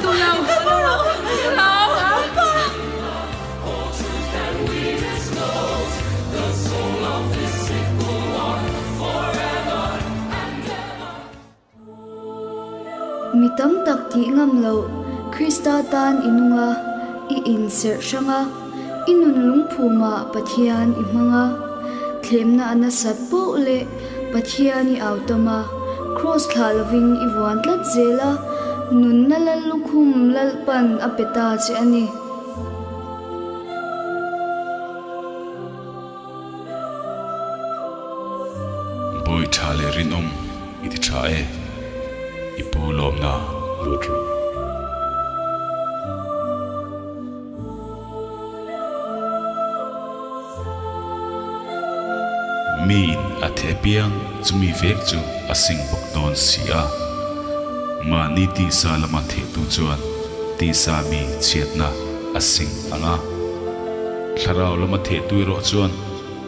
Duh lo! Duh lo! Mi tam tak tih ngam loh Krista tan i nung a, i inserh hrang a, i nun lungphumah Pathian i hmang a. Thlemna a nasat poh leh Pathian i au tam a, Kraws thlah lovin i vuan tlat zel a, nunna lal lukhum Lalpan a pe ta che a ni. Bawi tha leh rinawm i ti tha e, i pu lawmna lut rawh. Miin a theh piang chumi vek chu a sing bawk dawn si a, mahni tisa lama thehtu chuan tisa mi chhiatna a sing ang a, thlarau lama thehtu erawh chuan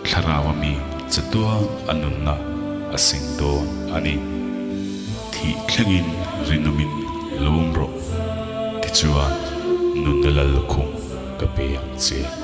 thlarau a mi chatuan a nunna a sing dawn a ni. Thih thlengin rinawmin lawm rawh, tichuan nunna lal lukhum ka pe ang che.